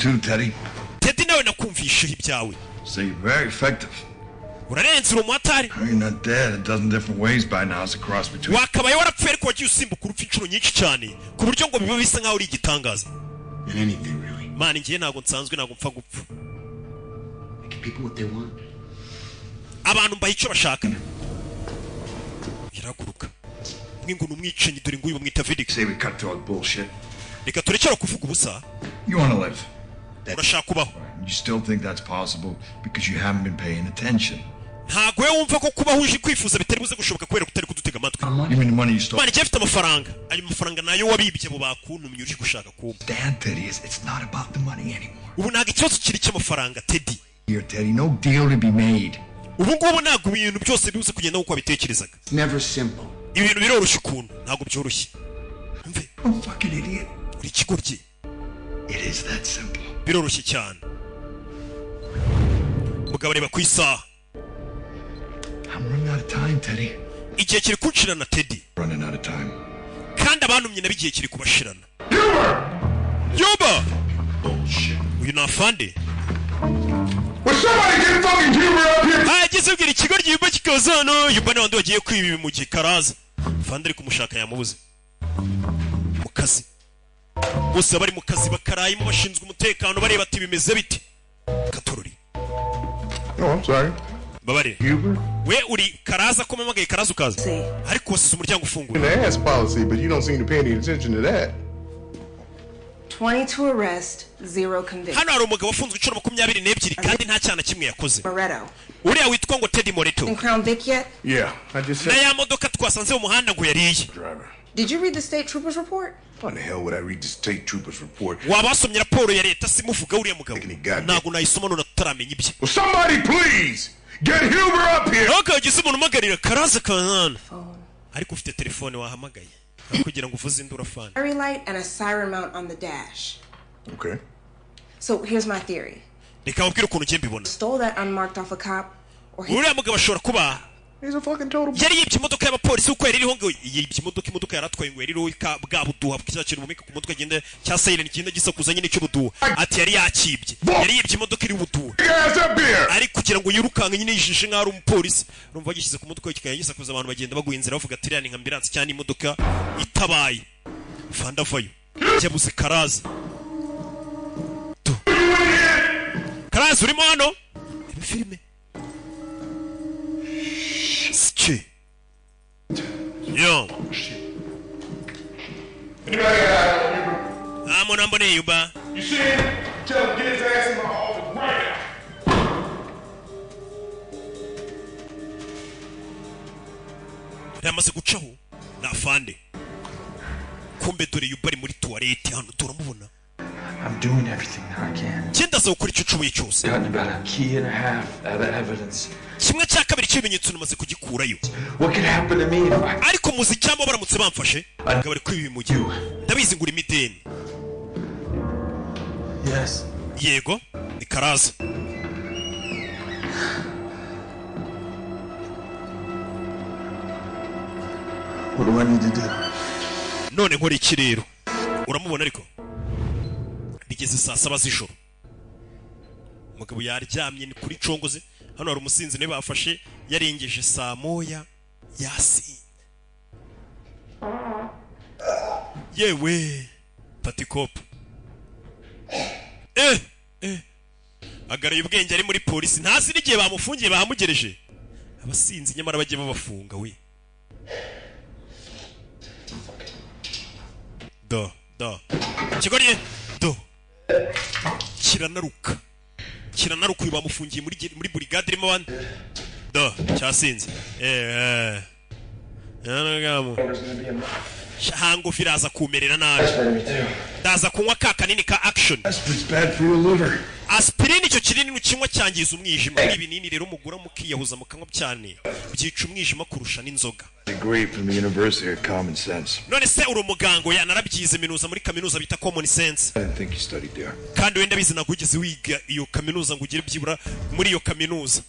Too, Teddy. Teddy, nawe nakumvisheho ibyawe. So you're very effective. Urarenze, uri umuhatari. You're not dead a dozen different ways by now. It's a cross between. Wakabaye warapfuye, ariko wagiye usimbuka urupfu inshuro nyinshi cyane ku buryo ngo biba bisa nkaho uri igitangaza. In anything, really. Man, ngiye ntabwo nsanzwe, ntabwo mpfa gupfa. I give people what they want. Abantu mbaha icyo bashaka. Iraguruka mwe ngo ni umwicanyi. Dore nguyu bamwita Felix. Say we cut through all the bullshit. Reka turekere kuvuga ubusa. You want to live. Urashaka kubaho. You still think that's possible because you haven't been paying attention. Ntabwo we wumva ko kubaho uje kwifuza bitari buze gushoboka kubera ko utari kudutega amatwi. You mean the money you stole? Man, igihe afite amafaranga, ayo mafaranga nayo wabibye abo bakuntumye uje gushaka kumpa. Dad, Teddy, it's not about the money anymore. Ubu ntabwo ikibazo kiri cy'amafaranga, Teddy. Here, Teddy, no deal to be made. Ubu ngubu ntabwo ibintu byose bibuze kugenda nk'uko wabitekerezaga. It's never simple. Ibintu biroroshye ukuntu, ntabwo byoroshye. Mve. Oh, fucking idiot. Uri ikigoryi. It is that simple. Biroroshye cyane. Mugabo areba ku isaha. I'm running out of time, Teddy. Igihe kiri kunshirana, Teddy. Running out of time. Kandi abantumye nabo igihe kiri kubashirana. Yuba uyu ni afande. Will somebody get fucking Huber up here? Ageze ubwira ikigo Yuba kikaza hano. Yuba ni wandi wagiye kwiba ibi mu gihe karaza. Afande ari kumushaka, yamubuze mu kazi. Bose bari mu kazi bakarayimo, bashinzwe umutekano, bareba ati bimeze bite katorori. Oh, I'm sorry. Mbabare. Huber? We uri karaza ko mpamagaye karaza ukaza, ariko wasize umuryango ufunguye. The ass policy, but you don't seem to pay any attention to that. 22 arrests, zero convictions. Hano hari umugabo wafunzwe inshuro 22 kandi nta cyaha na kimwe yakoze. Moretto. Uriya witwa ngo Teddy Moreto. In Crown Vic yet? Yeah, I just Na said. ya modoka twasanze mu muhanda ngo yariye. Driver. Did you read the state trooper's report? Why in the hell would I read the state trooper's report? Waba wasomye raporo ya leta simuvuga uriya mugabo? Ntabwo nayisoma none tutaramenya ibye. Will somebody please get Huber up here? Ntukagize umuntu umagarira karaza kanana, ariko ufite telefone wahamagaye aho kugira ngo uvuze induru afana. Fairy light and a siren mount on the dash. Okay. So here's my theory. Reka babwire ukuntu ngiye mbibona. Stole that unmarked off a cop, or he Uriya mugabo ashobora kuba He's a fucking total. yari yibye imodoka y'abapolisi kuko yari iriho ngo yibye imodoka, imodoka yari atwaye ngo yari iriho bwa buduha cya kintu bumika ku mutwe agenda cya siren kigenda gisakuza nyine cy'ubuduha, ati yari yakibye, yari yibye imodoka iriho ubuduha. Ass up here. Ari kugira ngo yirukanke nyine yijishe nk'aho ari umupolisi, urumva bagishyize ku mutwe kikajya gisakuza, abantu bagenda baguha inzira bavuga ati iriya ni nka ambulance cyangwa imodoka itabaye. Fanda avayo, yabuze karaza. Tu. Karaza urimo hano ibi filime Sike. Yo. Ah, muntu amboneye Yuba. You see him? Tell him to get his ass in my office right now. Yamaze gucaho ni afande. Kumbe dore Yuba ari muri tuwarete hano, turamubona. I'm doing everything that I can. Ngenda ndasaba gukora icyo nshoboye cyose. Gotten about a key and a half out of evidence. 1/2 cy'ibimenyetso namaze kugikurayo. What could happen to me if I Ariko muzi cyangwa baramutse bamfashe ngo bari kwiba imujyi, ndabizi ngura imideni. Yes. Yego, ni karaza. What do I need to do? None nkora iki rero? Uramubona, ariko bigeze saa 7 z'ijoro, umugabo yaryamye ni kuri congoze. Hano hari umusinzi nawe bafashe yarengeje saa 1, yasinze. Yewe, fata ikopo. Eh eh, agaruye ubwenge, ari muri polisi, ntazi n'igihe bamufungiye, bahamugereje. Abasinzi nyamara bajye babafunga we. Do do ikigoryi do kiranaruka, kiranaruka. Uyu bamufungiye muri burigade irimo abandi. Do cyasinze. Eh eh, hangover iraza kumerera nabi, ndaza kunywa ka kanini ka action. It's bad for your liver. Aspirin, icyo kinini ukinywa cyangiza umwijima. Ibi binini rero mugura mukiyahuza mukanywa cyane byica umwijima kurusha n'inzoga. Degree from the University of Common Sense. None se uri umuganga? Ya, narabyize minuza muri kaminuza bita Common Sense. I didn't think you studied there. Kandi wenda bize, ntabwo wigeze wiga iyo kaminuza ngo ugere byibura muri iyo kaminuza,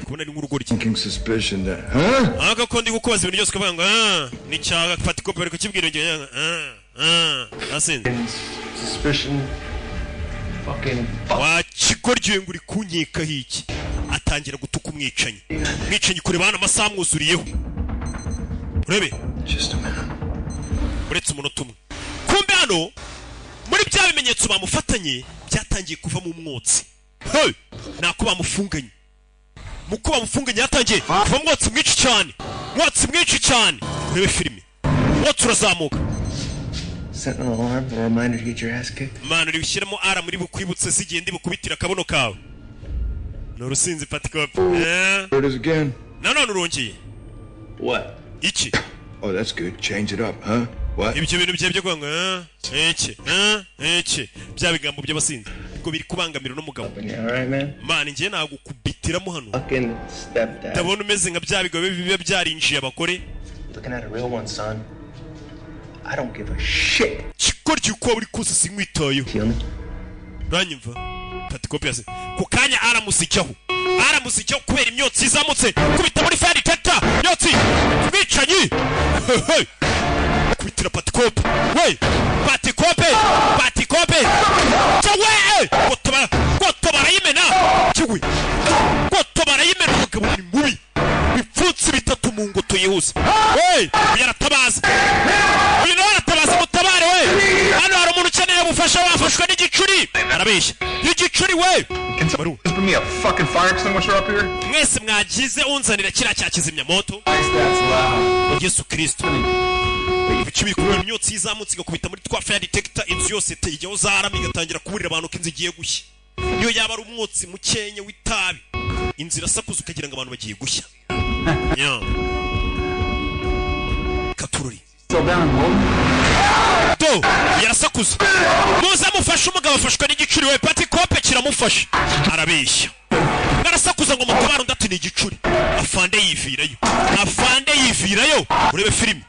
kubona ari nk'urugoryi. Thinking suspicion that, huh? Ahubwo ko ndi kukubaza ibintu byose ukavuga ngo ah, ni cyaga fata ikopi, bari kukibwira ngo ah ah, nasinze. Suspicion. Fucking fuck. Wa kigoryi ngo uri kunkekaho iki? Atangira gutuka umwicanyi. Umwicanyi kureba hano, amasaha amwuzuriyeho, urebe. Just a minute. Uretse umunota umwe. Kumbe hano muri bya bimenyetso bamufatanye byatangiye kuvamo umwotsi. Hey! Nako bamufunganye, muko bamufunganye yatangiye kuva umwotsi mwinshi cyane, umwotsi mwinshi cyane. Urebe filime, umwotsi urazamuka. Set an alarm, a reminder to get your ass kicked. Mana, uri bushyiremo ara muri bukwibutse zigenda bukubitira akabuno kawe. Ni urusinzi patikope. There it is again. Nanone urongeye. What? Iki? Oh, that's good. Change it up, huh? What? Ibyo bintu bye byo kuvuga ngo "Eh, iki, eh, iki", bya bigambo by'abasinzi ngo biri kubangamira uno mugabo. Yeah, all right, man. Mana, njye nagukubitiramo hano. Fucking stepdad. Ndabona umeze nka bya bigabo biba byarinjiye abagore. Looking at a real one, son. I don't give a shit. Kigoryi, uko waba uri kose sinkwitayeho. Feel me? Uranyumva? Patikopi yase ku kanya aramusijyaho, aramusijyaho kubera imyotsi izamutse kubita muri fire detector. Myotsi mwicanyi. Hey, hey. Kubitira patikope we, patikope, patikope cyawe, gotoba, gotoba, arayimena kiwi, gotoba, arayimena. Umugabo ni mubi, bipfutsi bitatu mu ngoto yihuse we. Uyu aratabaza, uyu nawe aratabaza, mutabare we, hano hari umuntu ukeneye ubufasha, wafashwe n'igicuri. Arabeshya, igicuri we. Can someone just bring me a fucking fire extinguisher up here? Mwese mwagize unzanira kiriya cya kizimyamoto. That's loud. Yesu Kristo, ibice biri kubera imyotsi izamutse igakubita muri twa fire detector, inzu yose ijyaho za alarm, igatangira kuburira abantu ko inzu igiye gushya. Niyo yaba ari umwotsi mukenya w'itabi, inzu irasakuza ukagira ngo abantu bagiye gushya. Yeah. Katururi. Still down and holding? Do yarasakuza, muze mufashe umugabo afashwe n'igicuri we. Pati kope kiramufashe. Arabeshya, arasakuza ngo mutabare, undi ati ni igicuri. Afande yivirayo, afande yivirayo. Urebe filime,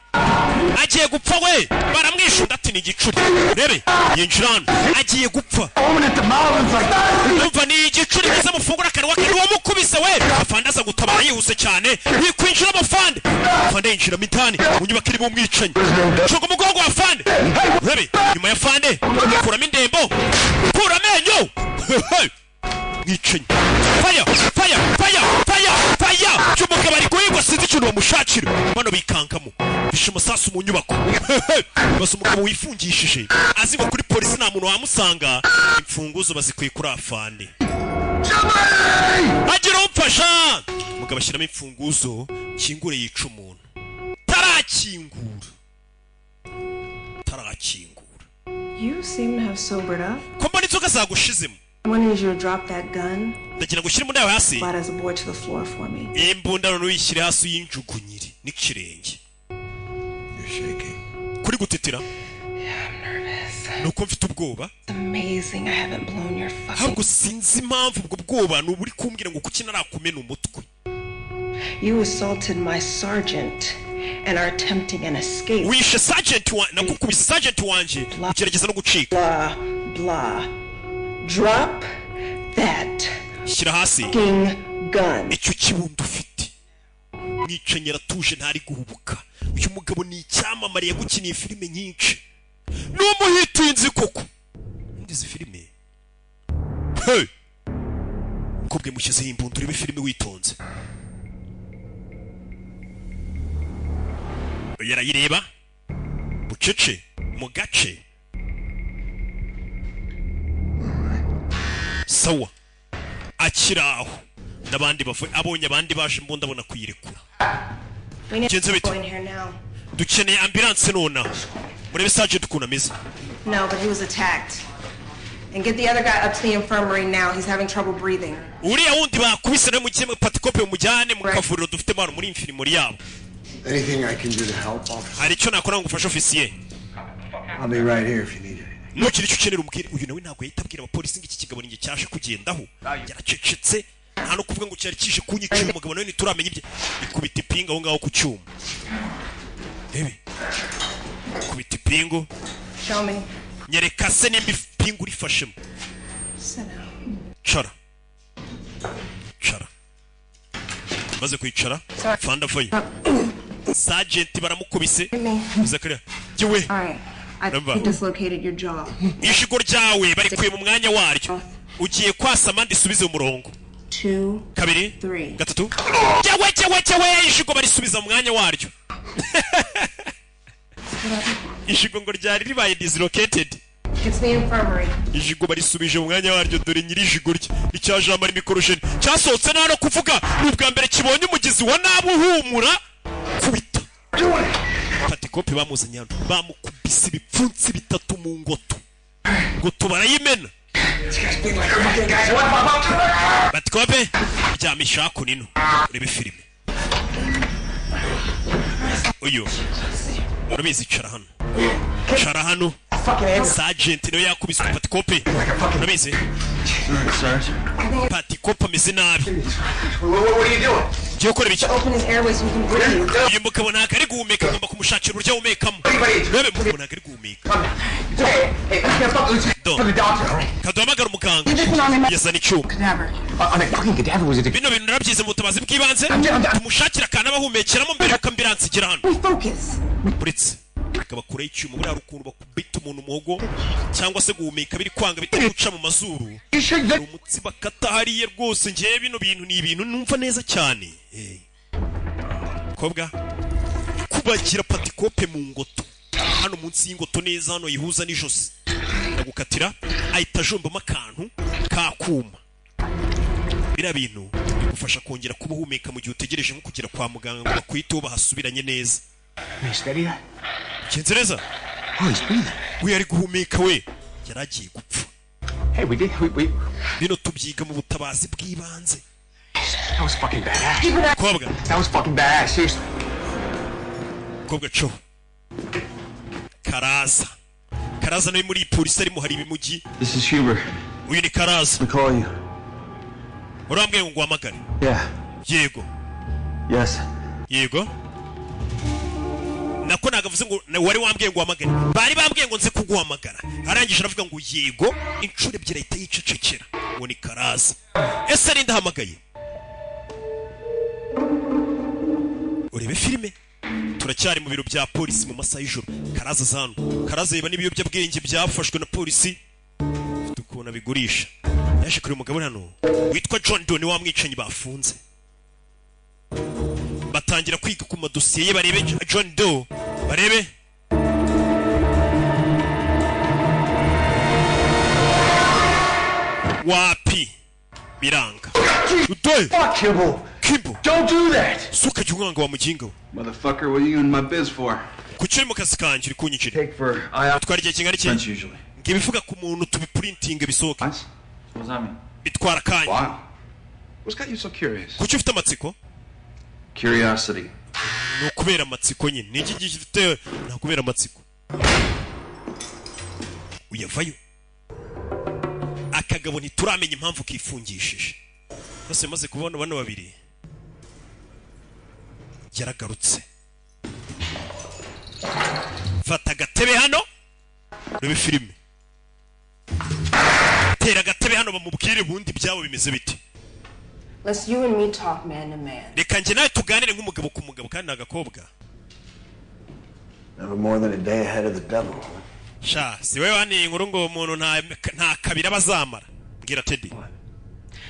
agiye gupfa we, baramwishe, undi ati ni igicuri. Urebe, yinjira hano, agiye gupfa. Umva, ni igicuri, muze mufungure akanwa ke, niwo mukubise we. Afande aza gutabara yihuse cyane, yikwinjiramo afande. Afande yinjiramo indani mu nyubako irimo umwicanyi. Cunga umugongo wa afande. Urebe, nyuma ya afande kuramo indembo, kura amenyo mwicanyi. Faya, faya, faya, faya, faya! Cy'umugabo ari guhigwa, sinzi ikintu bamushakira. Bano bikangamo bishe umusasu mu nyubako. Basa umugabo wifungishije, azi ngo kuri polisi nta muntu wamusanga. Imfunguzo bazikuye kuri afande. Agira umfasha. Umugabo ashyiramo imfunguzo, kingure yica umuntu. Tarakingura, tarakingura. You seem to have sobered up. Ko mbona inzoga zagushizemo? I'm gonna need you to drop that gun. Ndagira ngo ushyire imbunda yawe hasi. Flat as a board to the floor for me. Imbunda none uyishyire hasi, uyinjugunyire n'ikirenge. You're shaking. Kuri gutitira ni uko mfite ubwoba. It's amazing I haven't blown your fucking. Ahubwo sinzi impamvu ubwo bwoba ni uburi kumbwira ngo kuki narakumena umutwe. You assaulted my sergeant and are attempting an escape. Wishe sergeant wa, nakukubise sergeant wanjye, ugerageza no gucika. Blah, blah. Drop that Shyira hasi fucking gun. icyo kibundo ufite. Mwicanyi aratuje, ntari guhubuka. Uyu mugabo ni icyamamare, yagukiniye filime nyinshi, ni umuhitinzi koko. Undi izi filime, hey! Mukobwa mushyizeho imbunda. Urebe filime witonze. Uyu arayireba bucece mu gace. Sawa, akiri aho n'abandi bavuye, abonye abandi baje, imbunda abona kuyirekura. We need Genze to bite? go in here now. Dukeneye ambulance nonaha. Murebe sergeant ukuntu ameze. No, but he was attacked. And get the other guy up to the infirmary now. He's having trouble breathing. Uriya wundi bakubise nawe mujye patikope, mumujyane mu kavuriro dufite hano muri infirmary yabo. Anything I can do to help, officer? Hari icyo nakora ngo ufashe, ofisiye? I'll be right here if you need anything. Nugira icyo ukenera umbwire. Uyu nawe ntabwo yahita abwira abapolisi ngo iki kigabo ni njye cyaje kugendaho. Yaracecetse, nta no kuvuga ngo cyari kije kunyicira. Umugabo nawe ntituramenya ibye. Ikubita ipingu aho ngaho ku cyuma. Rebe, ikubita ipingu. Show me. Nyereka se nimba ipingu urifashemo. Sit down. Cara, cara. Maze kwicara, fanda avayo. Sergeant baramukubise. Uza kariya jyewe. All right. I Remember. think dislocated your jaw. Ishigo ryawe barikuye mu mwanya waryo, ugiye kwasama ndisubize mu murongo. 2, Kabiri, 3. gatatu, cyewe cyewe cyewe, ishigo barisubiza mu mwanya waryo. Ishigo ngo ryari ribaye dislocated. It's the infirmary. Ijigo barisubije mu mwanya waryo. Dore nyiri ijigo rye icya Jean Marie Mikorojeni cyasohotse nta no kuvuga. Ni ubwa mbere kibonye umugizi wa nabi uhumura kubita fata ikopi. Bamuzanye hano, bamukubise ibipfunsi bitatu mu ngoto, ngoto barayimena. Batikope ryamisha hakuno urebe filime. Uyu urabizi, icara hano, cara hano. Sergeant niwe yakubiswe. Patikope urabizi, Patikope ameze nabi. Ngiye gukora ibiki? Open his airways so he can breathe. Uyu mugabo ntabwo ari guhumeka, agomba kumushakira uburyo ahumekamo. Rebe, mugabo ntabwo ari guhumeka. Do kaduhamagara umuganga, yazana icyuma. Cadaver. Bino bintu narabyize mu butabazi bw'ibanze. Tumushakira akantu abahumekeramo mbere yuko ambulance igera hano. Focus. Uretse bakabakuraho icyuma, buriya hari ukuntu bakubita umuntu umuhogo cyangwa se guhumeka biri kwanga bitari guca mu mazuru, hari umutsi bakata hariya. Rwose ngewe bino bintu ni ibintu numva neza cyane. Kobwa kubagira patikope mu ngoto hano munsi y'ingoto neza hano yihuza n'ijosi, ndagukatira ahita ajombamo akantu kakuma. Biriya bintu bigufasha kongera kuba uhumeka mu gihe utegereje nko kugera kwa muganga ngo bakwiteho bahasubiranye neza. Genze neza. We ari guhumeka, we yari agiye gupfa. Hey, we did. We. Bino tubyiga mu butabazi bw'ibanze. That was fucking badass. Kobwa. That was fucking badass. Seriously. Kobwa co Karaza, Karaza nawe muri iyi polisi arimo, hari ibimugi. This is Huber. Uyu ni Karaza. We call you. Urambwiye ngo nguhamagare? Yeah. Yego. Yes. Yego. Nako ntabwo avuze ngo wari wambwiye ngo uhamagare, bari bambwiye ngo nze kuguhamagara. Arangije aravuga ngo yego inshuro ebyiri, ahita yicecekera. Ngo ni Karaza. Ese ari ndahamagaye? Urebe filime, turacyari mu biro bya polisi mu masaha y'ijoro. Karaza zano, Karaza yiba n'ibiyobyabwenge byafashwe na polisi, ufite ukuntu abigurisha. Yaje kureba umugabo hano witwa John Doe, wa mwicanyi bafunze. Batangira kwiga ku madosiye ye, barebe John Doe, barebe wapi, biranga. Udoye. Fuck Kimball. Kimball. Don't do that. Suka jya umwanga wa muginga we. Motherfucker, what are you in my biz for? Kuki uri mu kazi kanjye, uri kunyicira? Take for I. Twara igihe kingana iki? French usually. Ngo ibivuga ku muntu tubipurintinge bisohoke. What does that mean? Bitwara akanya. Wow. What's got you so curious? Kuki ufite amatsiko? Curiosity. Ni ukubera amatsiko nyine. Ni iki gifite? Ni ukubera amatsiko. Uyavayo. Akagabo ntituramenya impamvu kifungishije. Bose maze kubona bano babiri, yaragarutse. Fata agatebe hano rebe filime, tera agatebe hano bamubwire ubundi ibyabo bimeze bite. Let's you and me talk man to man. Reka njye nawe tuganire nk'umugabo ku mugabo, kandi ni agakobwa. Never more than a day ahead of the devil. Sha, si wowe waniye inkuru ngo umuntu nta kabiri aba azamara. Mbwira Teddy,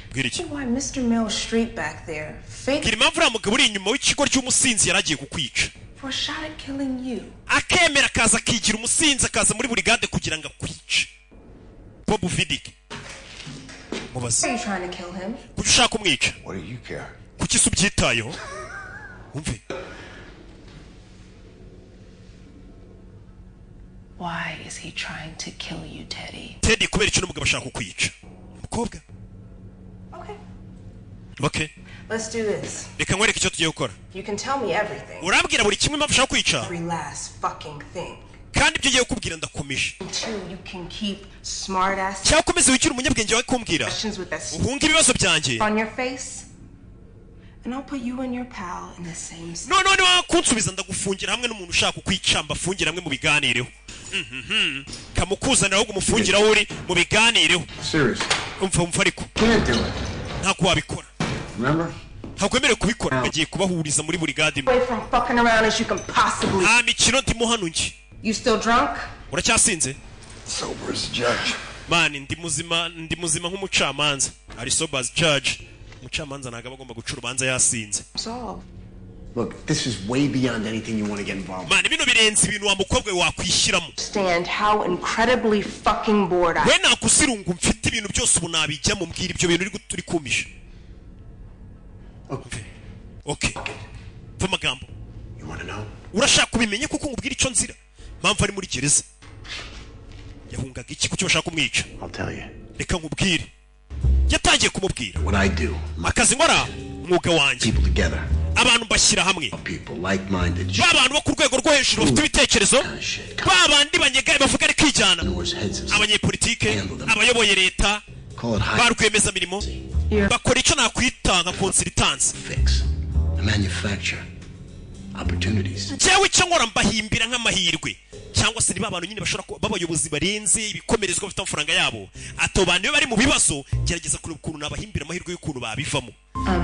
mbwira iki? Why Mr. Mills Street back there fake Mbwira impamvu uriya mugabo uri inyuma w'ikigo cy'umusinzi yari agiye kukwica, for a shot at killing you. Akemera akaza akigira umusinzi, akaza muri burigade kugira ngo akwice. Bob Vidic, mubaze. Why are you trying to kill him? Kuki ushaka kumwica? What do you care? Kuki se ubyitayeho? Wumve. Why is he trying to kill you, Teddy? Teddy, kubera icyo umugabo ashaka kukwica, mukobwa? Okay. Okay. Let's do this. Reka nkwereke icyo tugiye gukora. You can tell me everything. Urambwira buri kimwe, impamvu ushaka kwica. Every last fucking thing. Kandi ibyo ugiye kukubwira ndakomeje. Two, you can keep smart ass Cyangwa ukomeze wigire umunyabwenge wawe kumbwira, questions with that uhunge ibibazo byanjye. on your face. And I'll put you and your pal in the same cell. None niba kunsubiza ndagufungira hamwe n'umuntu ushaka kukwica, mbafungira hamwe mu biganireho. Mhm. Kamukuzanira ahubwo umufungira aho uri mu biganireho. Seriously. Umva, umva ariko. Can't do it. Ntabwo wabikora. Remember? Ntabwo wemerewe kubikora. Bagiye kubahuriza muri burigade imwe. Away from fucking around as you can possibly. Nta mikino ndimo hano njye. You still drunk? Uracyasinze? Sober as a judge. Man, ndi muzima, ndi muzima nk'umucamanza. Ari sober as judge. Umucamanza ntabwo aba agomba guca urubanza yasinze. Solve. Look, this is way beyond anything you want to get involved Man, bino birenze ibintu wa mukobwa we wakwishyiramo. Stand how incredibly fucking bored I We nakuzirungu mfite, ibintu byose ubu nabijyamo. Mbwira ibyo bintu uri kumisha. Okay. Okay, mva amagambo. You want to know? Urashaka kubimenya kuko nkubwira icyo nzira? Mpamvu ari muri gereza, yahungaga iki? Kuki bashaka kumwica? I'll tell you. Reka nkubwire. Yatangiye kumubwira. What I do. My Akazi nkora, umwuga wanjye. people together. Abantu mbashyira hamwe. People like-minded. Ba bantu bo ku rwego rwo hejuru bafite ibitekerezo, ba bandi banyegaye bavuga ari kwijyana, Heads of abanyepolitike, abayoboye leta, call it high ba rwiyemezamirimo, bakora icyo nakwita nka consultancy. Fix. I manufacture opportunities. Njyewe icyo nkora, mbahimbira nk'amahirwe, cyangwa se niba abantu nyine bashobora kuba b'abayobozi barenze ibikomerezwa, bafite amafaranga yabo. Ato bantu iyo bari mu bibazo, gerageza kureba ukuntu nabahimbira amahirwe y'ukuntu babivamo.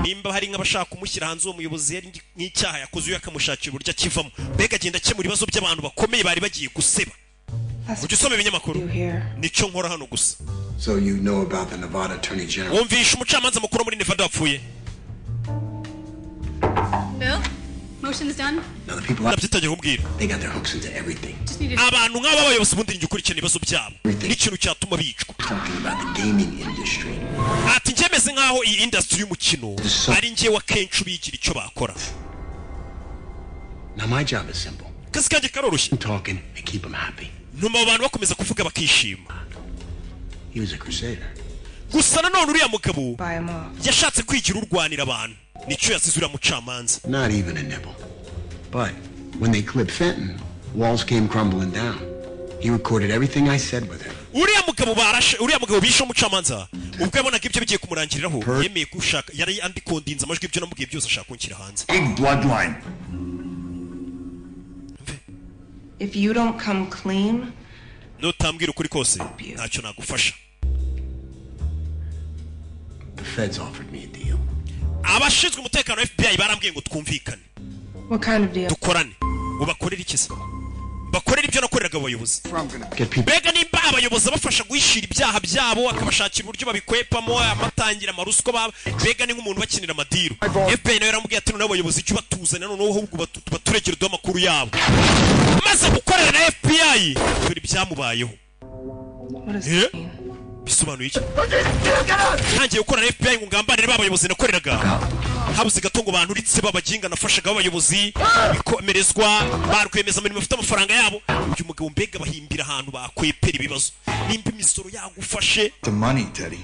Nimba hari nk'abashaka kumushyira hanze, uwo muyobozi yari nk'icyaha yakoze, uyu akamushakira uburyo akivamo. Mbega agenda akemura ibibazo by'abantu bakomeye bari bagiye guseba. Ujya usoma ibinyamakuru? Nicyo nkora hano gusa. So you know about the Nevada Attorney General. Wumvisha umucamanza mukuru muri Nevada wapfuye? Bill, motion's done. Now the people Nabyitangiye kumbwira. they got their hooks into everything. Just need to. Abantu nk'aba bayobozi, ubundi njye ukurikirana ibibazo byabo n'ikintu cyatuma bicwa. Talking about the gaming industry. Ati njye meze nk'aho iyi industry y'umukino ari njyewe akenshi ubigira icyo bakora. Now my job is simple. Akazi kanjye karoroshye. I'm talking and keep them happy. Ntuma abo bantu bakomeza kuvuga bakishima. He was a crusader. Gusa nanone uriya mugabo yashatse kwigira urwanira abantu, nicyo yasize uriya mucamanza. Not even a nibble. But when they clipped Fenton, walls came crumbling down. He recorded everything I said with him. Uriya mugabo barashe, uriya mugabo bishe umucamanza, ubwo yabonaga ibyo bigiye kumurangiriraho, yemeye gushaka, yari andikondinze amajwi, ibyo namubwiye byose ashaka kunshyira hanze. Big bloodline. If you don't come clean, Nutambwira ukuri kose, ntacyo nagufasha. The feds offered me a deal. Abashinzwe umutekano wa FBI barambwiye ngo twumvikane. What kind of deal? Dukorane. Ubakorere iki se? Bakorere ibyo nakoreraga abayobozi. Get people Mbega nimba abayobozi abafasha guhishira ibyaha byabo, akabashakira uburyo babikwepamo, amatangira amaruswa baba, mbega ni nk'umuntu bakinira amadiru. FBI nawe yaramubwiye ati: "Noneho abayobozi icyo batuzanira, noneho ahubwo baturegere, uduhe amakuru yabo." Maze gukorera na FBI, dore ibyamubayeho. What does Eh? Bisobanuye iki? Ntangiye gukorana na FBI ngo ngambanire ba bayobozi nakoreraga, habuze gato ngo banturitse babaginga nafashaga abayobozi bikomerezwa, ba rwiyemezamirimo bafite amafaranga yabo. Uyu mugabo mbega bahimbira ahantu bakwepera ibibazo, nimba imisoro yagufashe. The money, Teddy.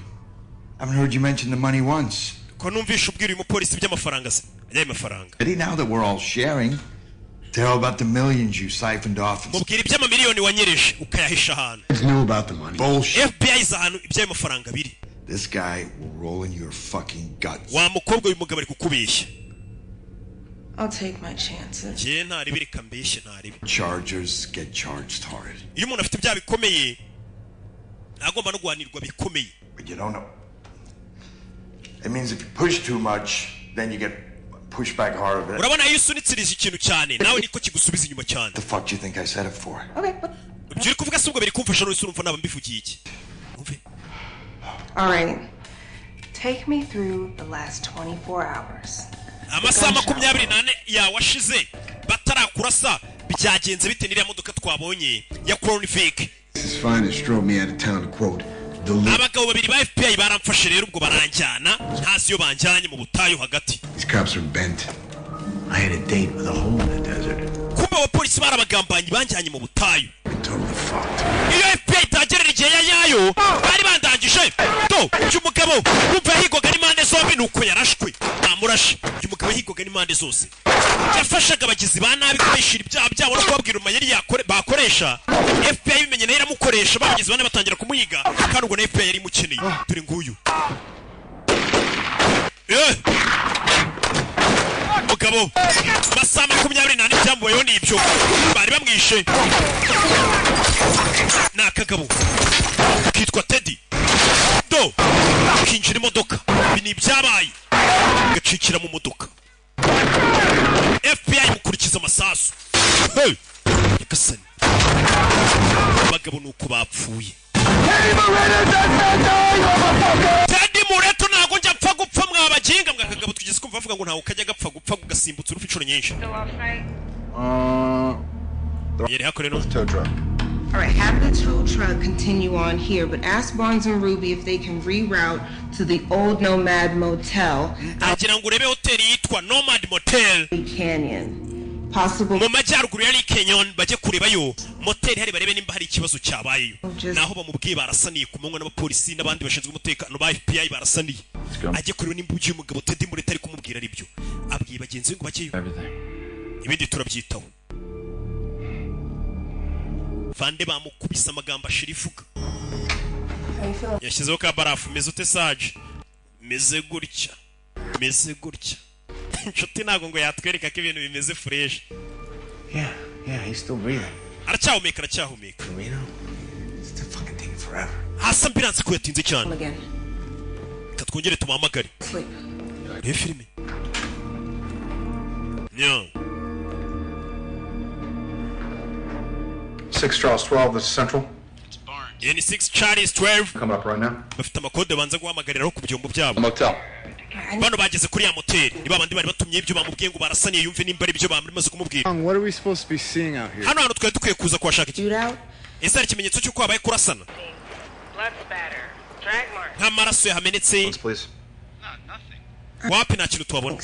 I haven't heard you mention the money once. Ko numvisha ubwira uyu mupolisi by'amafaranga se, ajyayo mafaranga? Teddy, now that we're all sharing, tell about the millions you siphoned off. And Mubwira iby'amamiliyoni wanyereje ukayahisha ahantu. Feds knew about the money. Bullshit. FBI izi ahantu iby'ayo mafaranga biri. This guy will roll in your fucking guts. Wa mukobwa, uyu mugabo ari kukubeshya. I'll take my chances. Njye ntaribi, reka mbeshye, ntaribi. Chargers get charged hard. Iyo umuntu afite ibyaha bikomeye, agomba no guhanirwa bikomeye. But you don't know. It means if you push too much, then you get pushed back harder. Urabona, iyo usunitsirije ikintu cyane, nawe niko kigusubiza inyuma cyane. The fuck do you think I said it for? Okay. Ibyo uri kuvuga si ubwo biri kumfasha? None se urumva naba mbivugiye iki? All right. Take me through the last 24 hours. Amasaha 24 yawe ashize batarakurasa, byagenze bite n'iriya modoka twabonye ya Crown Vic? His finest drove me out of town to quote the lead. Abagabo babiri ba FBI baramfashe rero, ubwo baranjyana, ntazi iyo banjyanye, mu butayu hagati. These cops are bent. I had a date with a hole in the desert. Kumbe abapolisi barabagambanyi, banjyanye mu butayu. Iyo FBI itagerera igihe ya nyayo, bari bandangije. Do uyu mugabo wumva yahigwaga n'impande zombi, nuko yarashwe bamurashe. Uyu mugabo yahigwaga n'impande zose, yafashaga abagizi ba nabi kubahishira ibyaha byabo no kubabwira amayeri bakoresha. FBI bimenye, nayo iramukoresha, babagizi ba nabi batangira kumuhiga, kandi ubwo na FBI yari imukeneye. Dore nguyu. Eh! Mugabo, amasaha 24 ibyamubayeho ni ibyo, bari bamwishe. Ni akagabo kitwa Teddy, do kinjira imodoka, ibi ni ibyabaye, gacikira mu modoka, FBI mukurikiza amasasu. Hey! Nyagasani. Abagabo ni uko bapfuye. Teddy Mureto, ntabwo njya mpfa gupfa mwabaginga mwa kagabo. Tugeze kumva bavuga ngo ntawe kajya gapfa gupfa ugasimbutsa urupfu inshuro nyinshi. Yari hakoreno. Tow truck. All right, have the tow truck continue on here, but ask Barnes and Ruby if they can reroute to the old Nomad Motel Agira ngo urebe hoteli yitwa Nomad Motel Canyon. Possible mu majyaruguru ya Lee Canyon, bajye kurebayo moteri hari, barebe nimba hari ikibazo cyabayeyo. Naho bamubwiye barasaniye ku manywa n'abapolisi n'abandi bashinzwe umutekano ba FBI barasaniye. Ajye kureba nimba uyu mugabo Teddy Mureto ari kumubwira ari byo. Abwiye bagenzi be ngo bajyeyo. Everything. Ibindi turabyitaho. Vande bamukubise amagambo ashira ivuga. Yashyizeho ka barafu. Meze ute saje? Meze gutya, meze gutya. Inshuti ntabwo ngo yatwereka ko ibintu bimeze fresh. Yeah, he's still breathing. Aracyahumeka, aracyahumeka. Reno? It's still fucking taking forever. Hasi ambulance ko yatinze cyane? Again. Reka twongere tumuhamagare. Sleep. Reba filime nya. 6 Charles 12, this is Central. Iyi ni 6 Charles 12. Coming up right now. Bafite amakode banza guhamagariraho ku byombo byabo. Motel. Bano bageze kuri ya moteri, ni babandi bari batumye ibyo bamubwiye ngo barasaniye, yumve nimba ari ibyo bamaze kumubwira. What are we supposed to be seeing out here? Hano hantu twari dukwiye kuza kuhashaka iki? Ese hari ikimenyetso cy'uko habaye kurasana, nk'amaraso yahamenetse? Wapi, nta kintu tuhabona.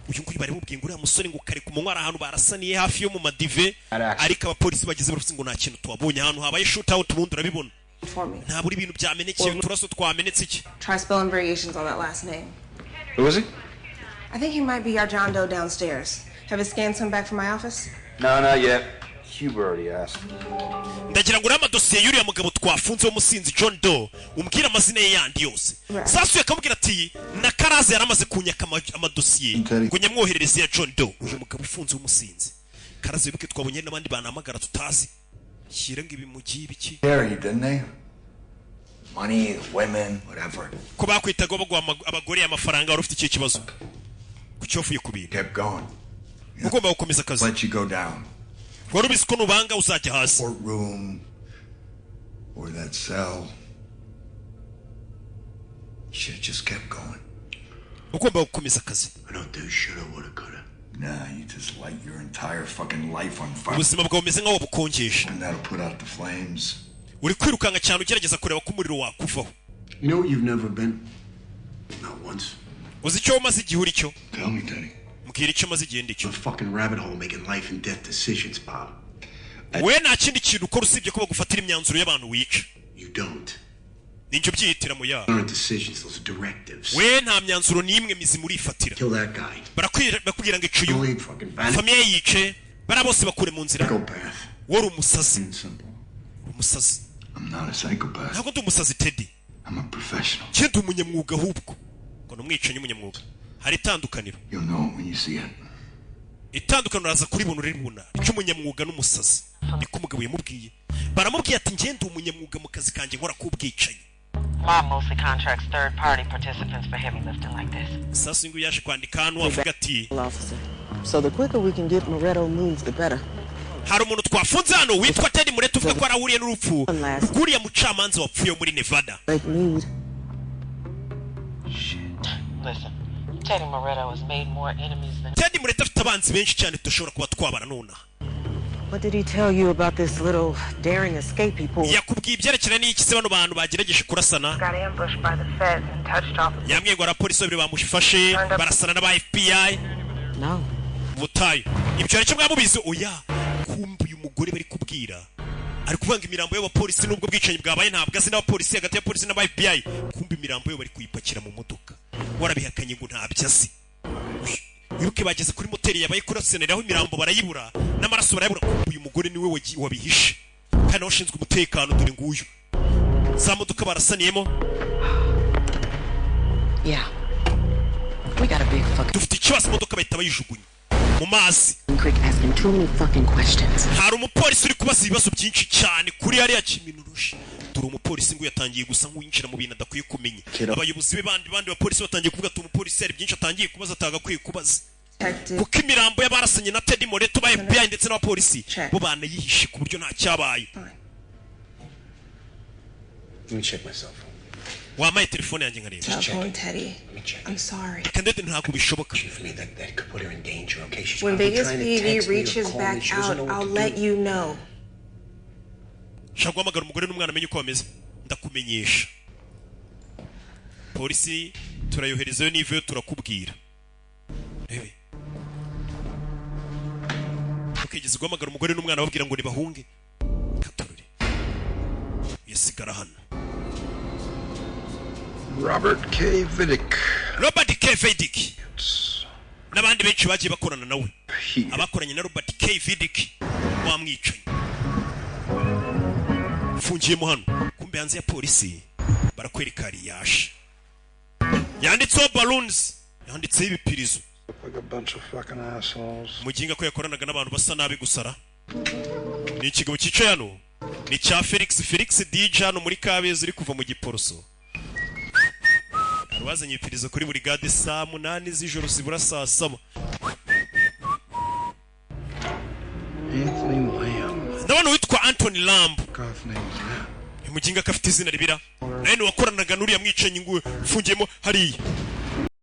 Uyu nguyu bari mubwiye ngo uriya musore ngo kare ku munywa ari ahantu barasaniye hafi yo mu madive, ariko abapolisi bageze baravuze ngo nta kintu tuhabonye ahantu habaye shootout. Ubundi urabibona For me. ntabura ibintu byamenekeye, uturaso twamenetse iki. Try spelling variations on that last name. Who is he? I think he might be our John Doe downstairs. Have his scans come back from my office? No, not yet. Huber already asked. Ndagira ngo uriya amadosiye y'uriya mugabo twafunze w'umusinzi John Doe, umbwire amazina ye yandi yose. Sasuye akamubwira ati na Karaza yaramaze kunyaka amadosiye ngo nyamwoherereze ya John Doe, uyu mugabo ufunze w'umusinzi. Karaza, wibuke twabonye n'abandi banahamagara tutazi, shyira ngo ibi mugiye ibiki. Dare you, didn't they? Money, women, whatever. Ko bakwitaga baguha abagore, amafaranga, wari ufite ikihe kibazo? Kuki wavuye ku bintu? Kept going. Ugomba gukomeza akazi. Let you go down. Wari ubizi ko nubanga uzajya hasi. Courtroom or that cell. You should have just kept going. Ugomba gukomeza akazi. I don't do shoulda, woulda, coulda. Nah, you just light your entire fucking life on fire. Ubuzima bwawe bumeze nk'aho wabukonjesha. And that'll put out the flames. Uri kwirukanka cyane ugerageza kureba ko umuriro wakuvaho. You know what you've never been? Not once. Uzi icyo umaze igihe uri cyo? Tell me, Teddy. Mbwira icyo umaze igihe ndicyo. A fucking rabbit hole making life and death decisions, Bob. We nta kindi kintu ukora usibye ko bagufatira imyanzuro y'abantu wica. You don't. Ninjye ubyihitira mu yabo. Aren't decisions, those are directives. We nta myanzuro n'imwe mizima urifatira. Kill that guy. Barakubwira ngo icuyu Leave fucking Van. famille yice, bariya bose bakure mu nzira. Wari umusazi, umusazi. I'm not a psychopath. Ntabwo ndi umusazi, Teddy. I'm a professional. Njye ndi umunyamwuga ahubwo, ngo ni umwicanyi w'umunyamwuga, hari itandukaniro. You'll know it when you see it. Itandukaniro uraza kuribona, uribona ry'umunyamwuga n'umusazi. Niko umugabo yamubwiye. Baramubwiye ati njye ndi umunyamwuga mu kazi kanjye nkora k'ubwicanyi. Mob mostly contracts third party participants for heavy lifting like this. Sasa uyu nguyu yaje kwandika hano avuga ati Officer. So the quicker we can get Moretto moved, the better. Hari umuntu twafunze hano witwa Teddy Mureto uvuga ko arahuriye n'urupfu rw'uriya mucamanza wapfuye muri Nevada. Lake Mead. Listen, Teddy Moretto has made more enemies than. Teddy Mureto afite abanzi benshi cyane tudashobora kuba twabara nonaha. What did he tell you about this little daring escape he pulled? Yakubwiye ibyerekeranye n'iki se bano bantu bagerageje kurasana? Got ambushed by the feds and touched off. Yambwiye ngo abapolisi babiri bamufashe barasana n'aba FBI. No. Mu butayu. Ibyo aricyo mwamubizi? Oya. Kumva uyu mugore bari kubwira ari kuvanga imirambo y'abapolisi n'ubwo bwicanyi bwabaye ntabwo azi n'abapolisi, hagati ya polisi n'aba FBI. Kumva imirambo yo bari kuyipakira mu modoka, warabihakanye ngo ntabyo azi. Wibuke bageze kuri moteri yabaye kuraseneraho, imirambo barayibura n'amaraso barayabura. Kumva uyu mugore niwe wabihishe kandi nawe ushinzwe umutekano. Dore nguyu za modoka barasaniyemo. Yeah. We got a big fucking Dufite ikibazo. Imodoka bahita bayijugunya mu mazi. creek asking too many fucking questions. Hari umupolisi uri kubaza ibibazo byinshi cyane kuri hariya Kiminurusha. Dore umupolisi ngo yatangiye gusa nk'uwinjira mu bintu adakwiye kumenya. Abayobozi be bandi bapolisi batangiye kuvuga ati umupolisi hari byinshi atangiye kubaza atagakwiye kubaza. Detective. Kuko imirambo y'abarasanye na Teddy Moreto ba FBI ndetse n'abapolisi bo banayihishe ku buryo nta cyabaye. Let me check my cell phone. Wampaye telefone yanjye nkareba? Cell phone, Teddy. I'm sorry. Reka ndetse ntabwo bishoboka. That could put her in danger, okay? She's When probably Vegas trying to PD text me or reaches call me. back She doesn't out, know what I'll to let do. you know. Nshaka guhamagara umugore n'umwana amenye uko bameze, ndakumenyesha. Polisi turayoherezayo, n'ivayo turakubwira. Rebe ukigeze guhamagara umugore n'umwana babwira ngo nibahunge katorore yasigara hano. Robert K. Vidic. Robert K. Vidic n'abandi benshi bagiye bakorana nawe, abakoranye na Robert K. Vidic wamwicanyi ufungiyemo hano. Kumbe hanze ya polisi barakwereka hariyashe yanditseho balloons, yanditseho ibipirizo. Look like a bunch of fucking assholes. Muginga ko yakoranaga n'abantu basa nabi gusara. Ni ikigabo cyicaye hano, ni cya Felix, Felix DJ hano muri Kabeza uri kuva mu Giporoso. Hari uwazanye ibipirizo kuri buri gade saa 8 z'ijoro zibura saa 7. Anthony Lamb. Ndabona uwitwa Anthony Lamb. Goth name is that. Uyu muginga ko afite izina ribira, nawe wakoranaga n'uriya mwicanyi ngo ufungiyemo hariya.